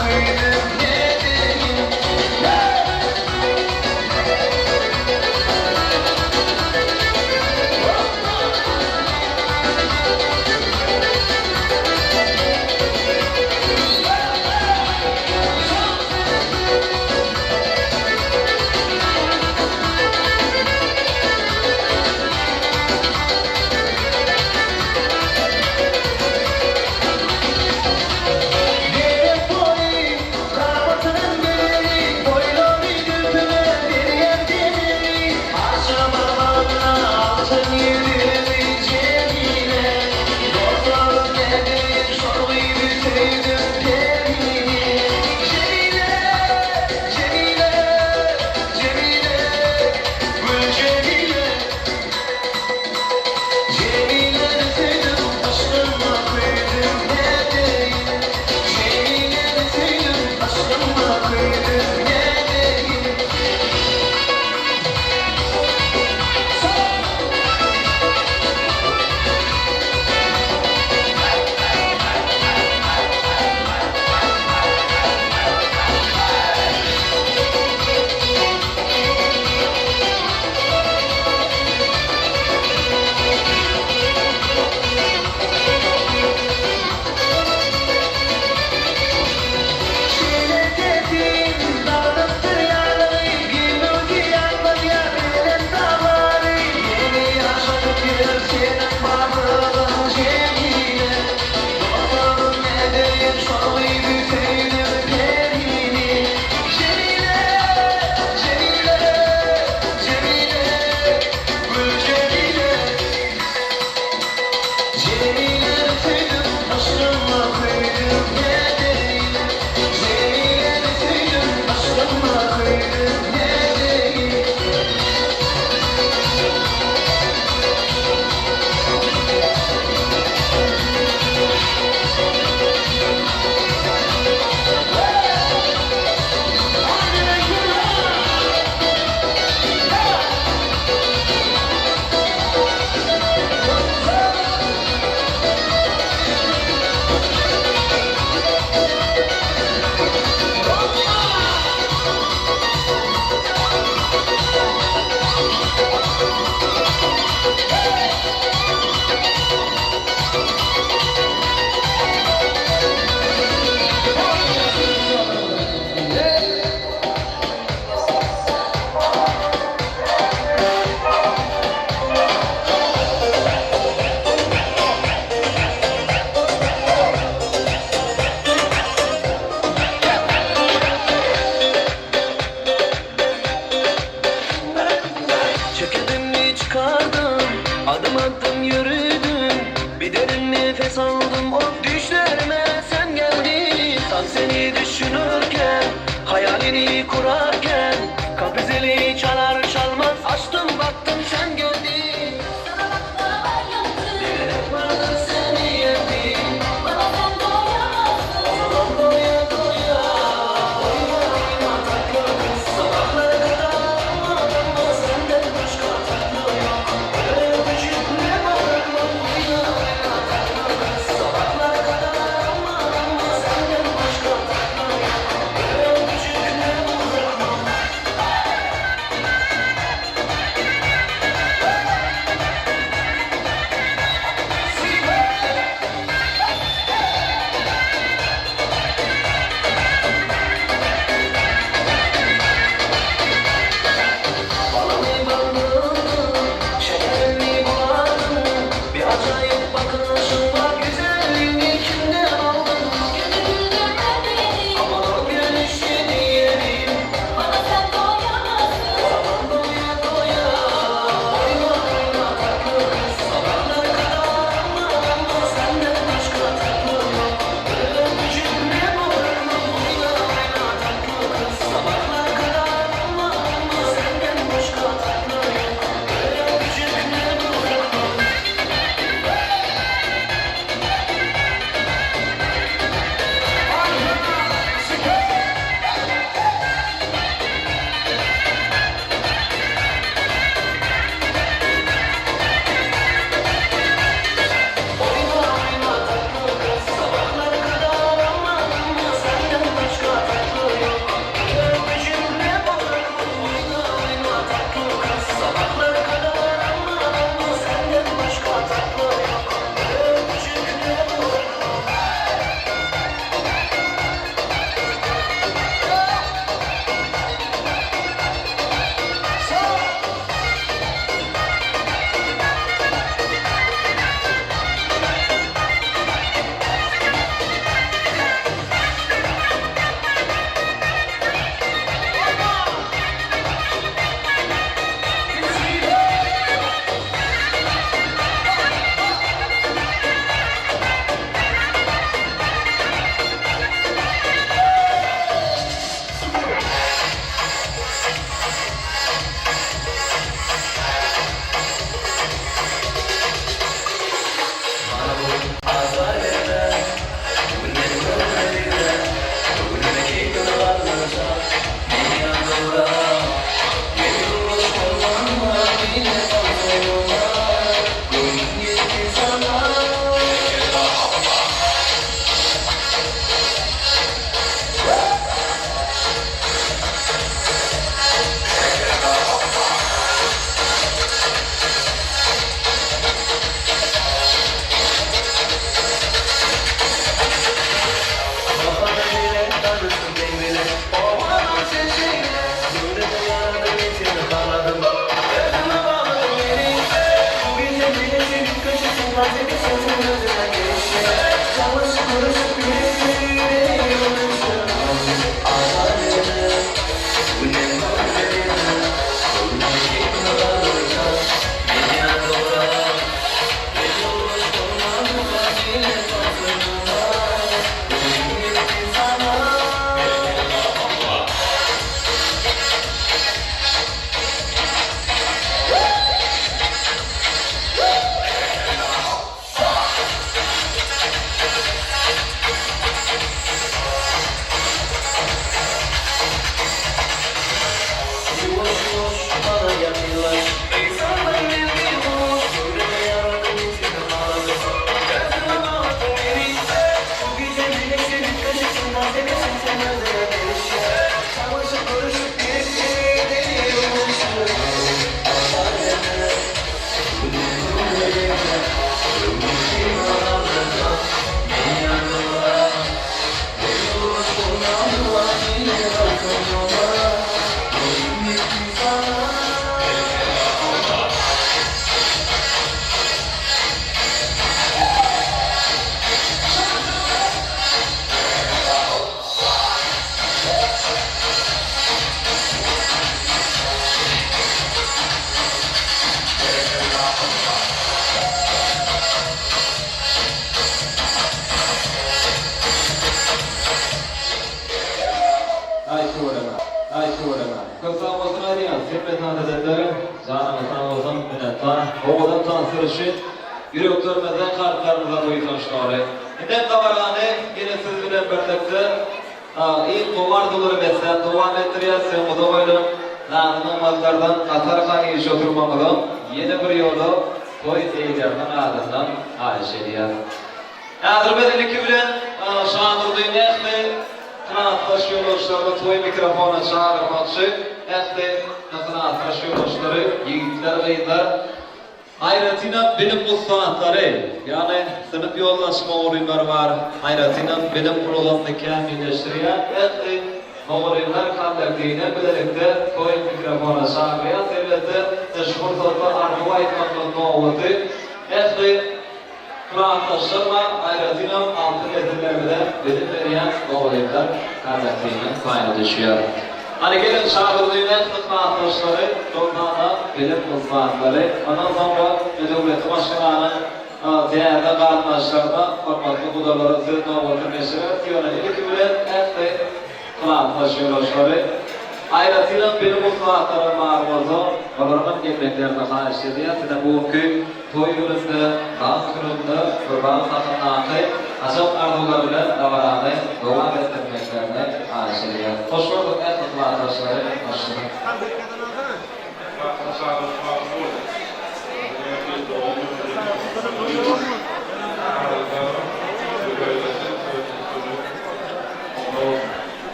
köýdüm nedeýin. Gerek boýy, rabatyn beri, Boýlary gülküne berýär deri. Arça barmagyna altyn ýüzügi Jemile. Dostlarym nädeýin, şol gyzy söýdüm perini. Jemile, Jemile, Jemile, gül Jemile. Jemiläni söýdüm, yşgyma köýdüm, nädeýin? Jemiläni söýdüm, yşgyma köýdüm, nädeýin? Şeýle täsin dagynypdyr ýalygy, Giňewdi ýatladýar belent daglary. Meni ýaşadyp ýör seniň barlygyň Jemile. Dostlarym nädeýin şol gyzy söýdüm perini. Jemile, Jemile, Jemile, gül Jemile. Jemiläni söýdüm, yşgyma köýdüm, nädeýin? Jemiläni söýdüm, yşgyma köýdüm, nädeýin? Çekidimmi çykardym, Adım adım ýöredim, Bir derin nefes aldym, O düşlerime sen geldin. Tam seni düşünürken, Hayalini kurarken, Kapı zili çalar çalmaz, Açtım baktım sen geldin. Sana baklava yaptım. Gerek vardı seni yendim. Bana sen doyamazsın. O zaman doya doya, Oyna oyna tatlı kız. Sabahlara kadar ama ama senden başka tatlı yok. Öpücükle bırakmam, oyna oyna tatlı kız. Sabahlara kadar ama ama senden başka tatlı yok. Öpücükle bırakmam. Aý tüweleme. Aý tüweleme. Köp sag bolsun aýdýan hemme tans edenlere janyňyz sag bolsun minnetdar owadan tanslar üçin ýüreklerimizden kalplarymyza buýsanç doly. Indem dabarany ýene siz bilen birlikde iň gowy arzuwlary besläp dowam etdirýäs öňüňize goýlan nazy nygmatlardan gatarkan işe oturmagyňyzam ýene bir ýola toý eýeleriniň adyndan haýyş edýäs. Häzir biz ilki bilen Şadurdyň ähli Klasdaş ýoldaşlaryny toý mikrofona çagyrmakçy. Ähli klasdaş ýoldaşlary, ýigitler, gyzlar, aýratynam bilim ussatlary, ýagny synp ýoldaş mugallymlar bar, aýratynam bilim ulgamyny kämilleşdirýän ähli mugallymlar kollektiwine bilelikde toý mikrofona çagyrýas. Elbetde, şu pursatda arzuw aýtmaklyk nobaty ähli Klasdaşlaryma, aýratynam altyn nesillerimize bilim berýän mugallymlar kollektiwiniň paýyna düşýär. Hany geliň Şadurdyň ähli klasdaşlary, şol sanda bilim ussatlary, ondan soňra döwletli maşgalanyň täze garyndaşlaryna, hormatly gudalara söz nobatyny geçireris, ýöne ilki bilen ähli Klasdaş ýoldaşlary, aýratynam bilim ussatlaram bar bolsa, olaryňam gelmeklerini haýyş edýän. Size bu günki toý gününde, bagt gününde Gurban hakyndaky ajap arzuwlar bilen dabarany dowam etdirmeklerini haýyş edýän. Hoş gördük ähli klasdaşlary, hoşçalyň.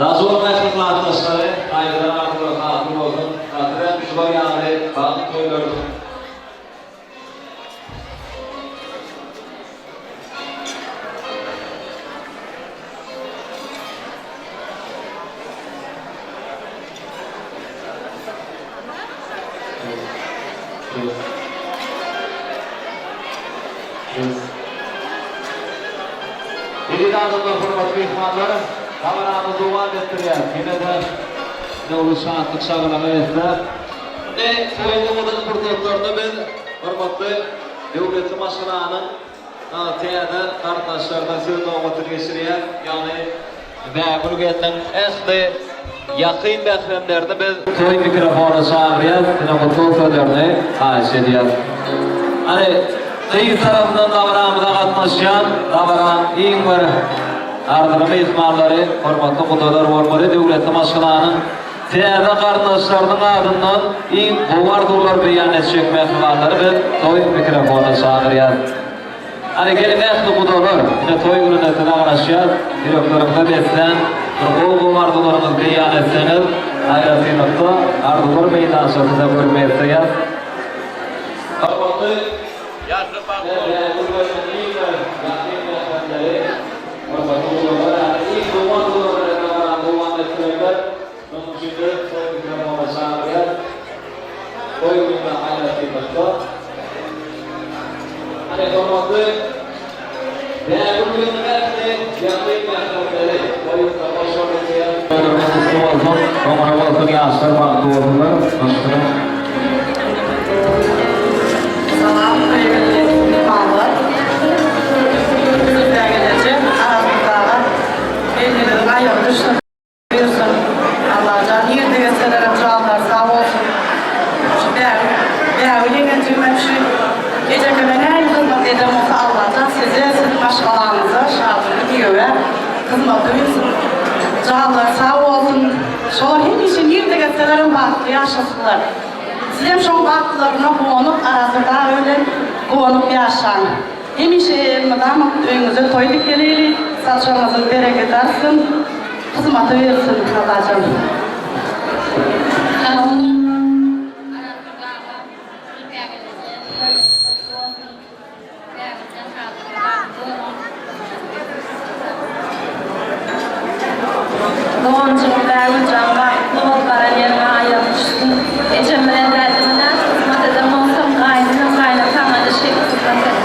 Daşoguz ähli klasdaşlary aýdylan arzuwlar hasyl bolsun. Sizem şular ýaly bagt toýlarynyň. Eziz adamlar, hormatly myhmanlar, dabaramyzy dowam etdirýäris. Ýene-de uly şatlyk şagalaňa besläp, Indi toýuň owadan pursatlarynda biz hormatly döwletli maşgalanyň täze garyndaşlaryna söz nobatyny geçirýäs. Ýagny Bägül gelniň ähli ýakyn mähremlerini biz toý mikrofona çagyrýas, size gutlag sözlerini haýyş edýäs. Hany, gyz tarapyndan dabaramyza gatnaşýan dabaraň iň bir arzyly myhmanlary, hormatly gudalar bolmaly, döwletli maşgalanyň Täze garyndaşlarynyň adyndan iň gowy arzuwlary beýan etjek mähribanlary biz toý mikrofona çagyrýas. Hany geliň ähli gudalar, ine toý gününe size garaşýas, ýürekleriňize beslän bir gowy-gowy arzuwlaryňyzy beýan etseňiz, aýratynlykda arzuwlar meýdançasynda görmek isleýäs. Hormatly Salam söýgüli myhmanlar. Sizden gelejek Arazmyrat aga eliniziň aýagy düşsün buýursyn. Allajan nirde gezselerem janlary sag bolsun. Şu Bägül Bägül ýeňňejigimem şu ejekeme nähili hyzmat eden bolsa Allajan size siziň maşgalaňyza şadurly giýewe hyzmat buýursyn. Janlary sag bolsun. Şolar hemişe nirde gezselerem bagtly ýaşasynlar. Sizem şoň bagtlaryna guwanyp Arazmyrat aga bilen guwanyp ýaşaň. Hemişe elmydama öýüňize toý dikeleli, saçagyňyzyň bereketi artsyn, kysmaty bersin Allajan. Arazmyrat aga Gülbägeleje toý gutly bolsun. Bägülden şatlyk bagtly boluň. Doganjygym Bägüljan bagtly bol baran ýeriňe aýagyň düşsün. Ejem bilen dädeme näçe hyzmat eden bolsam gaýynynam gaýynataňada şeýle hyzmat et.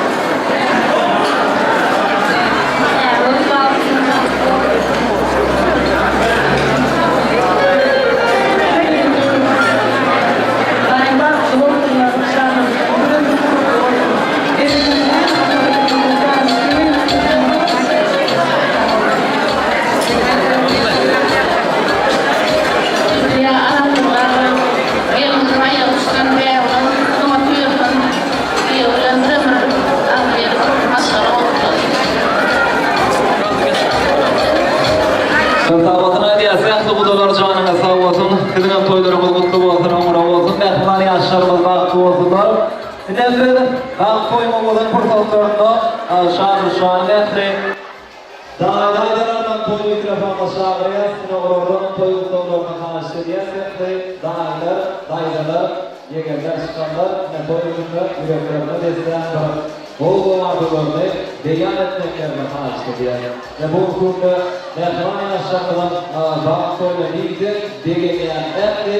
Bägül. Köp sag bolsun aýdýas ähli gudalar janyňyz sag bolsun siziňem toýlaryňyz gutly bolsun oňuna bolsun mähriban ýaşlarymyz bagtly bolsunlar Indem biz bagt toýunyň bolan pursatlarynda şadurşanyň ähli daýy-daýzalaryndan toý mikrofonyna çagyrýas ine olardan toý gutlaglaryny haýyşt edýäs ähli daýylar daýzalar Ýegenler çykanlar ine toý gününde ýüreklerine beslän bir gowy arzuwlaryny beýan etmeklerini haýyşt edýän. Ine bu günde mähriban ýaşlarymyzyň bagt toýuna diýseň begenýän ähli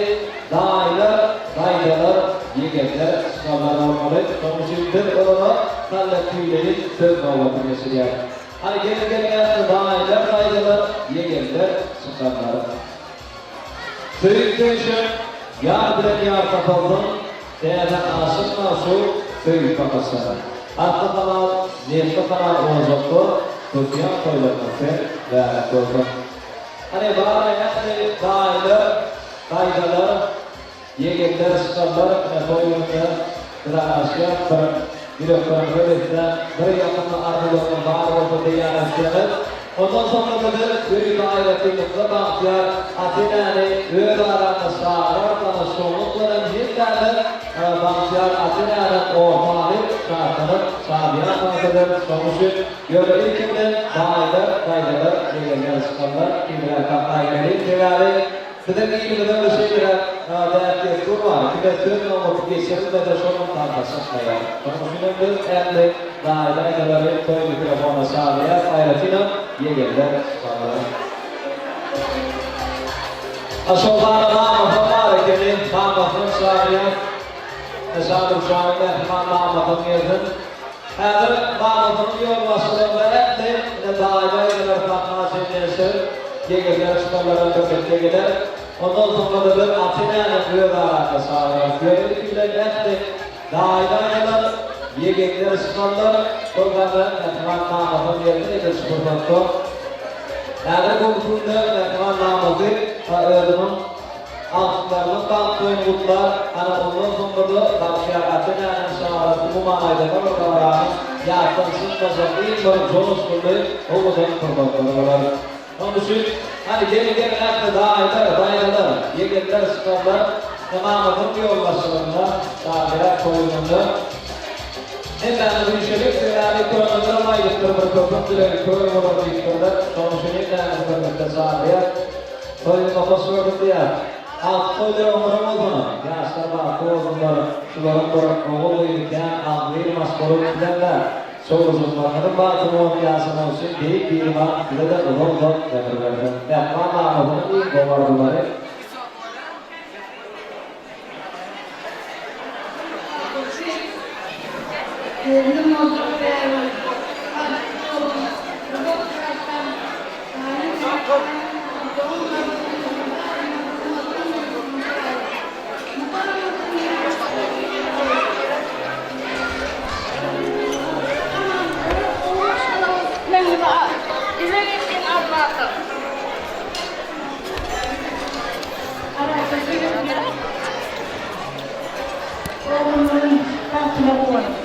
daýylar, daýzalar, ýegenler çykanlar bolmaly. Şonuň üçin biz olara kollektiwleýin söz nobatyny geçirýäris. Hany geliň geliň ähli daýylar, daýzalar, ýegenler, çykanlar. Söýüp söýşen, ýar bilen ýar tapalsyn, Täze aşyk magşuk söýüp bakaşar. Asly halal, nesli halal ojakda, Tutýan toýlaryňyz sen bärek bolsun. Hany bar-a ähli daýylar, daýzalar, Ýegenler çykarlar ine toý gününe biz garaşýas bir ýüreklerimize beslän bir ýakymly arzuwlaryňyz bar bolsa beýan etseňiz ondan soňra bize ýörite aýratynlykda bagtyýar ata-enäni öz aramyza çagyrarys ana şoňluk bilen hemmämiz bagtyýar ata-enäniň orta alyp şatlanyp şadyýan tans ederis şonuň üçin ýöne ilki bilen daýylar daýzalar ýegenler çykarlar tizräk tapmaýmaly sebäbi Biziň ilimizde bir şeýleräk däp-dessur bar, kime söz nobaty geçirilmese şonuň tagta çykmaýar. Şonuň üçinem biz ähli daýy-daýzalary toý mikrofona çagyrýas, aýratynam ýegenler, çykanlar. A şol sanda mamasam bar ekeni, mamasynam çagyrýas. Şadurşanyň mähriban mamasam gelsin. Häzir mamasynyň ýolbaşçylygynda ähli ine daýy-daýzalar sahna jemlenşer, ýegenler çykarlaram birlikde geler. Ondan soňra-da biz ata-enäni öz aramyza çagyrarys. Ýöne ilki bilen ähli daýy-daýzalar, ýegenler çykarlar, şol sanda mähriban mamasam gelsin edil şu pursatda. Häzir bu günde mähriban mamasy özüniň Agtyklarynyň bagt toýuny gutlar, ana ondan soňra-da bagtyýar ata-enäniň şagrasy umuman aýdanda bir dabaranyň ýatdan çykmajak iň bir joşgunly, owadan pursatlary bolar. Şonuň üçin, hany geliň geliň ähli daýylar, daýzalar, ýegenler, çykarlar, mamasynyň ýolbaşçylygynda şadyýan toýumyzda hemmämiz üýşelik, sebäbi könelerem aýdypdyr bir köpüň dilegi kör bolar diýipdirler, şonuň üçin hemmämiz birlikde şadyýan. Toýuňda hoş gördük diýýär. Agtyk toýlary oňaram bolsun. Ýaşlar bagtly bolsunlar. Şularyň bir ogul gyzy kän agzybir maşgala bolup bilemde. Çowlujyklaryňyzyň bagtyny bolup ýaşamagy üçin beýik Biribar size-de uzak uzak ömür bersin. Mähriban mamasynyň iň gowy arzuwlary. Göwnüm boljak däl. Bagtly boluň. Uzak ýaşaň. Ogluňyzyň bagtyna guwanyň.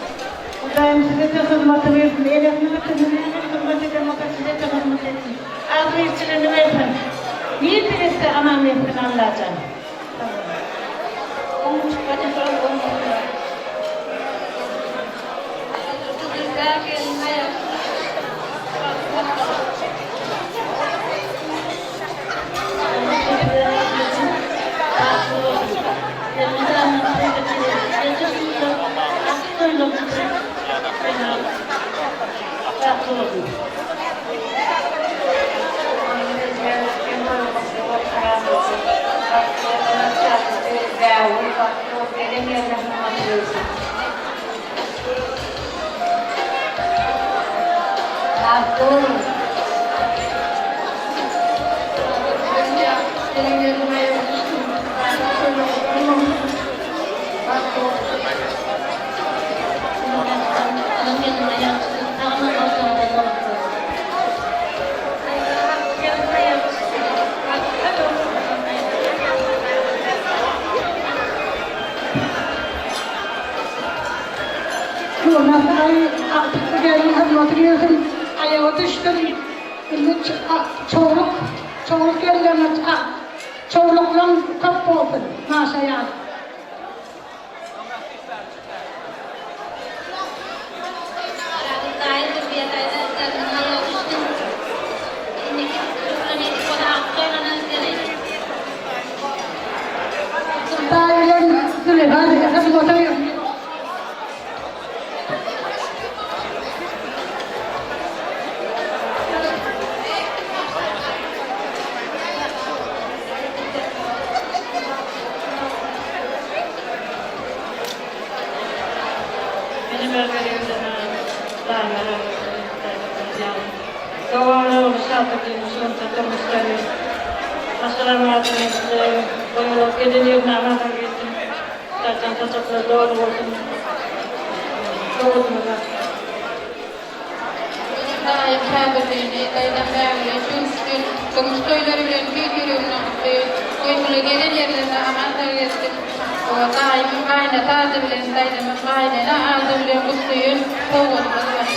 Hudaýym size-de hyzmaty bersin, enesiniň atasy nähili hyzmat eden bolsa size-de hyzmat etsin. Agzybirçiligini bersin. Nirde etse aman bersin Allajan. Sag boluň. Agtyk bu gelin hyzmaty girsin, aýagy düşsün, indi çowluk. Çowluk ýerlerine çowluklaň köp bolsun, maşa ýaly. Daýy bilen Züleýha hyzmata girdi. Menem öz gezegimde daýyma Dowamly şatlyk şonça durmuşlary maşgalam adyna size goýulak gelen ýerine aman sag gelsin. Saçan saçaklar doly bolsun. Sowgadymyz bar. Meniň daýym Şadurdyny, daýzam Bägüli şu günki gün durmuş toýlary bilen tüýs ýüregimden gutlaýyn. Goý, gelen ýerlerine aman sag gelsin. Daýymyň gaýynata ady bilen, daýzamyň gaýynene ady bilen gutlaýyn. Sowgadymyz bar.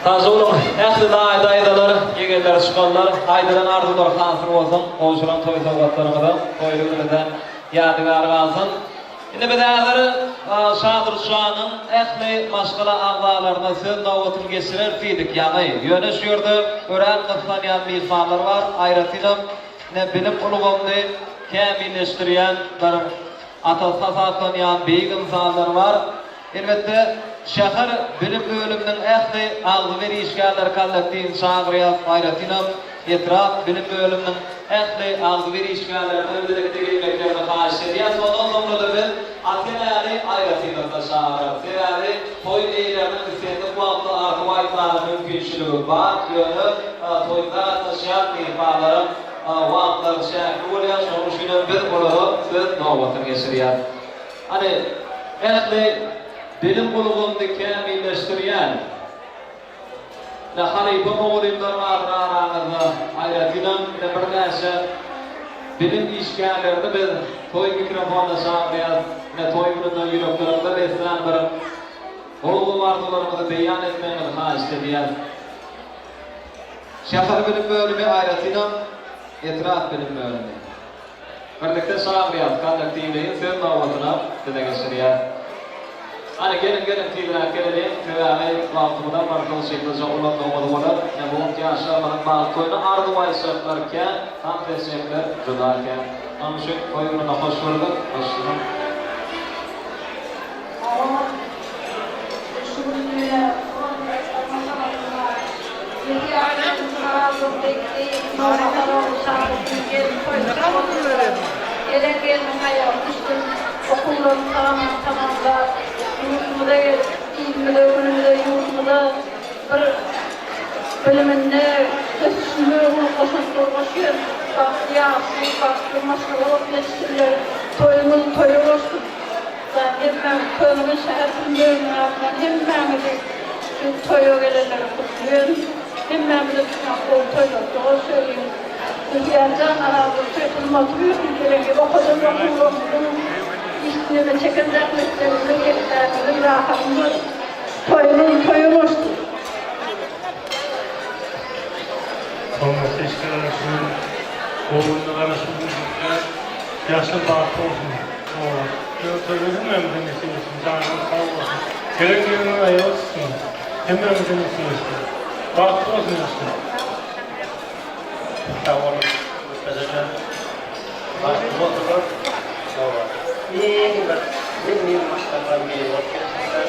Sagja boluň ähli daýy daýzalar, ýegenler çykanlar, aýdylan arzuwlar hasyl bolsun, gowşuran toý sowgatlaryňyzam toýly günümize ýadygär galsyn. Indi biz häzir Şadurşanyň ähli maşgala agzalaryna söz nobatyny geçireris diýdik ýaňy, ýöne şu ýerde örän gyssanýan myhmanlar bar, aýratynam ine bilim ulgamyny kämilleşdirýän bir atasy hasaplanýan beýik ynsanlar bar. Elbetde, şäher bilim bölüminiň ähli agzybir işgärler kollektiwini çagyrýas, aýratynam, etrap bilim bölüminiň ähli agzybir işgärlerine bilelikde gelmeklerini haýyş edýäs. Ondan soňra-da biz ata-enäni aýratynlykda çagyrarys. Sebäbi toý eýeleriniň islendik wagtda arzuw aýtmaga mümkinçiligi bar, ýöne toýda gatnaşýan myhmanlaryň wagtlary çäkli bolýar, şonuň üçinem biz olara söz nobatyny geçirýäs. Hany, ähli bilim ulgamyny kämilleşdirýän ine halypa mugallymlar bardyr araňyzda, aýratynam ine birnäçe bilim işgärlerini biz toý mikrofonyna çagyrýas, ine toý gününde ýürekleriňize beslän bir gowy arzuwlaryňyzy beýan etmegiňizi haýyşt edýäs. Şäher bilim bölümi aýratynam etrap bilim bölümi. Birlikde çagyrýas, kollektiwleýin söz nobatyna size geçirýäs. Hany geliň geliň tizräk geleliň, sebäbi wagtymyzam bir tygşytlyja ulandygymyz bolar. Ine bu günki ýaşlarymyzyň bagt toýuna arzuw aýtjaklar kän, tans etjekler juda kän. Şonuň üçin toý gününe hoş gördük, hoş duruň. Gelen gelniň aýagy düşsün, okuwlaryny sag-aman tamamlap, ýurdumyza gelip, ilimize, günümize, ýurdumyza bir biliminde, ösüşinde uly goşantlar goşýan bagtly ýaşly, bagtly maşgala bolup ýetişsinler. Toýuňyz toýa goşsun. Hemmäňiz Köneürgenç şäher bilim bölüminiň adyndan hemmäňizi şu toýa gelenleri gutlaýaryn. Hemmämize düşen gowy toýlarda goşalyň. Gülýarjan Arazly toý hyzmaty buýursun gelen okadan okuwlarymyzyň işine çeken zähmetlerimiziň eklämiziň rahatyny görüp toýumyz toýa goşsun. Hormatly işgärler şu gün gowy günde garaşyp durşuplar. Ýaşlar bagtly bolsun. Toýlar hemmämize nesip etsin. Janyňyz sag bolsun. Gelen geliniň aýagy çyksyn. Hemmämize nesip etsin. Bagtly bolsun ýaşlar. Sag boluň Mürtezajan. Bagtly bolsunlar. Iň bir milli maşgala biri bolup gelsinler.